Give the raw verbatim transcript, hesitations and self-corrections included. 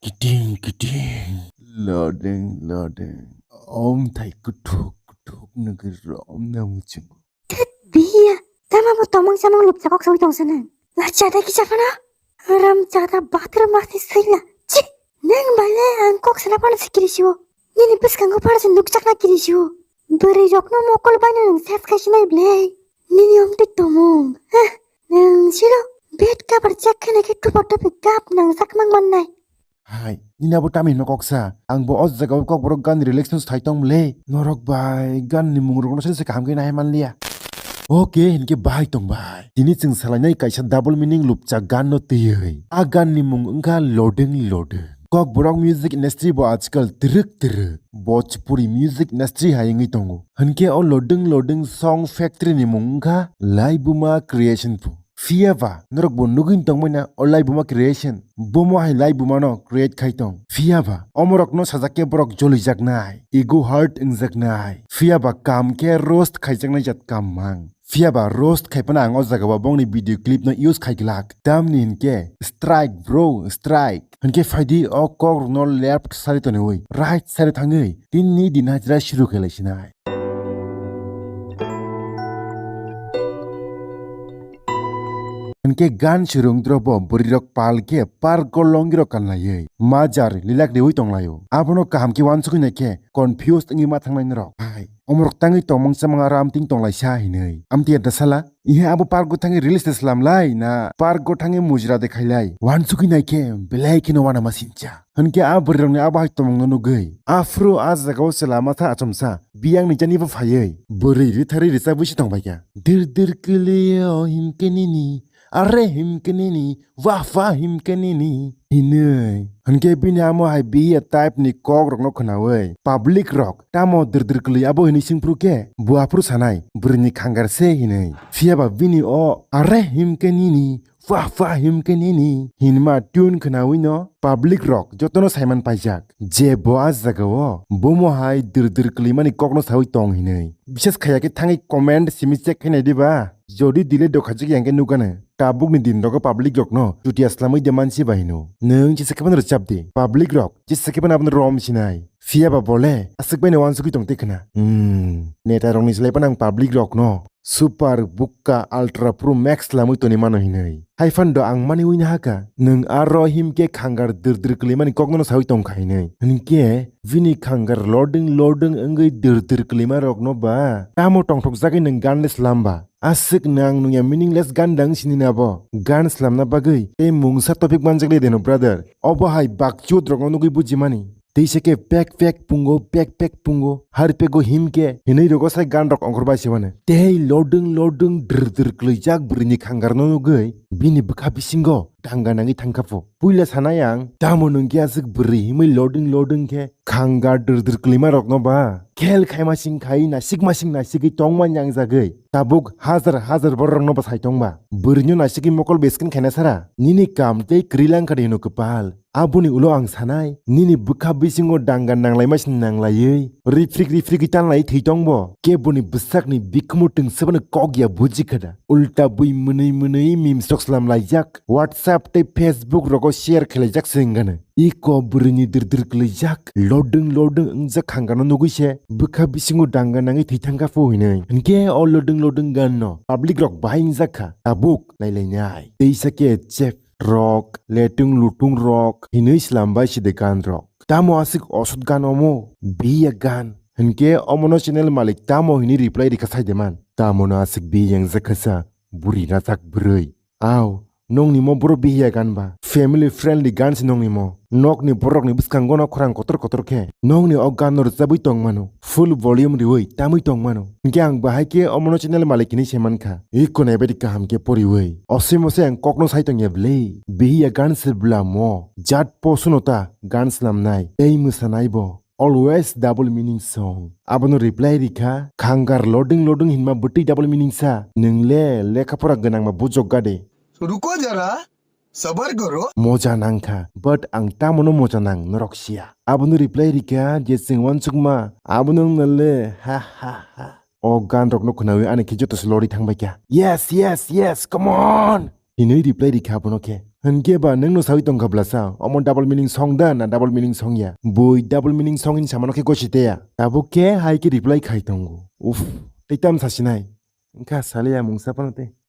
Kiting kiting. Loading loading. Om thai kuthuk kuthuk nugwi rom na muchung. Thit biya. Tama bo tomong samong lupsa kok sawi tong sana. Lacha da kisa phana. Haram jada bathroom masti sila. Chi. Nang bale ang kok sana phana sikiri siwo. Nini bwskango phana sin nukchakna kiri siwo. Bwrwi rokno mokol baino nang ses khai sinai ble. Nini om tik tomong. Hah. Nang silo. Bed cover check khana khe tupa tupi gap nang sak mang mannai. Hai, nini abo tami hino koksa. Ang bo o jaga o kokborok gan relaxation sai tong mle. Norok bai gan ni mung rokno se kaham khe nai man liya. Oke, hinkhe bahai tong bai. Tini chwng salainai kaisa double meaning lupcha gan no twiwi. A gan ni mung wngkha Lodeng Lodeng. Kokborok music industry bo ajkal twrwk twrwk. Bhojpuri music industry hai wngwi tongo. Hinkhe o Lodeng Lodeng song factory ni mung wngkha Laibuma Creation pho. Phiya ba, norok bo nugwi tongmani o Laibuma Creation. Bomo hai Laibuma no create khai tong. Phiya ba, omorok no sajak khe borok jolijaknai, ego hurt wngjaknai. Phiya ba, kam khe roast khaijaknai jat kam mang. Phiya ba, roast khai phano ang o jaga o bongni video clip no use khai glak. Tamni hinkhe strike bro, strike. Hinkhe phaidi o kok rokno left side toniwi right side thangwi tinni din hajra shuru khe laisinai. Hinkhe gan surung drobo bwrwi rok pal khe park o longi rok kanlaiwi majar lilak riwi tonglaio. Abono kaham khe uansukwi naikhe confused wngwi ma thangnai norok. Hai, omorok tangwi tongmang chamang aro amtwing tonglaisa hinwi. Amtwi da sala? Ihe abo park o thangwi reels de slamlai na park o thangwi mujra de khailai? Uansukwi naikhe belai kheno uanama sincha. Hinkhe a bwrwi rokni abo hai tongmungno nugwi aphuru a jagao chwla matha achomsa biyangni jani bo phaiwi bwrwi ritharwi richabwi se tongbaikha. Dir dir kwlwi o himkhe nini, are himkhe nini, wah wah himkhe nini hinwi. Hinkhe bini amo hai biya type ni kok rokno khwnawi public rok tamo dir dir kwlwi abo hinwi swngphuru khe bo aphuru sanai bwrwini khangar se hinwi. Phiya ba bini o are himkhe nini, wah wah himkhe nini hinma tune khwnawi no public rok jotono saiman paijak je bo a jaga o bomo hai dir dir kwlwimani kokno sawi tong hinwi. Bises khaya khe thangwi comment simi check khainai diba? Jodi delete rok khaijak yang khe nukgano tabukni din rogo public rokno chutia slamwi de mansi ba hino. Nwng chisa khe phano rwchap di. Public rok chisa khe phano abono rom sinai. Phiya ba bole aswk bai no uansugwi tong tei khna. Hmm. Neta rokni slai phano ang public rokno Super Bukka Ultra Pro Max lamwi toni mano hinwi. Hai phano do ang mani wi nahaka, nwng aro himkhe khangar dir dir kwlwimani kokno sawi tongkha hinwi. Hinkhe bini khangar lodwng lodwng wngwi dir dir kwlwima rokno ba tamo tongthokjagwi nwng gan le slam ba? Aswk nwng nungya meaningless gan dang sini na bo? Gan slamna bagwi tei mungsa topic manjak le deno brother? Obo hai bakchut rokno nugwi bujimani. Teisa khe pek pek pungo, pek pek pungo, har pego himkhe hinwi rogo sai gan rok ongkhor bai se mano. Tei lodwng lodwng dr dr kwlwijak bwrwini khangarno nugwi bini bwkha bisingo danga nangwi thangkha pho. Puila sanai ang, tamo nwng khe aswk bwrwi himwi lodwng lodwng khe khangar dr dr kwlwima rokno ba? Khel khaima sing khai, nasikma sing nasigwi tongma nyangjagwi tabuk hajar hajar borok rokno bwsai tongba. Bwrwino nasigwi mokol beskin khaina sara nini kam tei kwrwi langkha de hino kwpal. Aboni ulo ang sanai, nini bwkha bisingo danga nanglaima se nanglaiwi, rifrik rifrigwi tanlai thwi tongbo. Keboni bwsakni bikhumu twngsabano kok ya buji khada. Ulta bui mwnwi mwnwi memes rok slam laijak, WhatsApp tei Facebook rogo share khlaijak se wngano. Iko bwrwini dir dir kwlaijak, lodwng lodwng wngjak khangano nugwi se, bwkha bisingo danga nangwi thwi thangkha phu hinwi. Hinkhe o lodwng lodwng ganno public rok bahai wngjak kha, tabuk nailainai. Teisa khe chep rok, letung lutung rok hinwi slam bai si de gan rok. Tamo aswk osot gan omo, biya gan. Hinkhe omono channel malik tamo hinwi reply rikha sai de man. Tamono aswk biya yang jakha sa, buri rajak bwrwi. Aw, nongni mo boro biya gan ba? Family friendly gan si nongni mo. Nokni borokni bwskango no khorang kotor kotor khe nongni o gan no rwchabwi tong mano. Full volume riwi tamwi tong mano. Hinkhe ang bahai khe omono channel malik hinwi se mankha. Iko naibaidi kaham khe poriwi. Osoi mosoi ang kokno sai tongya bwle. Bihiya gan se bwla mo. Jat posuno ta gan slamnai. Tei mwsanai bo. Always double meaning song. Abono reply rikha, khangar lodwng lodwng hinma bwtwi double meaning sa. Nwng le lekha pora gwnang ba bujok gade. Ruko jara. Sabar karo. Moja nangkha, but ang tamono moja nang norok siya. Abono reply rikha je chwng uansukma, abono wngna le, ha ha ha. O gan rokno khwnawi ani khe joto se lori thangbaikha. Yes, yes, yes, come on! Hinwi reply rikha abono khe. Hinkhe ba nwng no sawi tongkha blasa, omo double meaning song da na double meaning song ya? Bui double meaning song hin samano khe gosi teya. Tabuk khe hai khe reply khai tongo. Uff, tei tam sasinai. Wngkha saliya mungsa phano tei.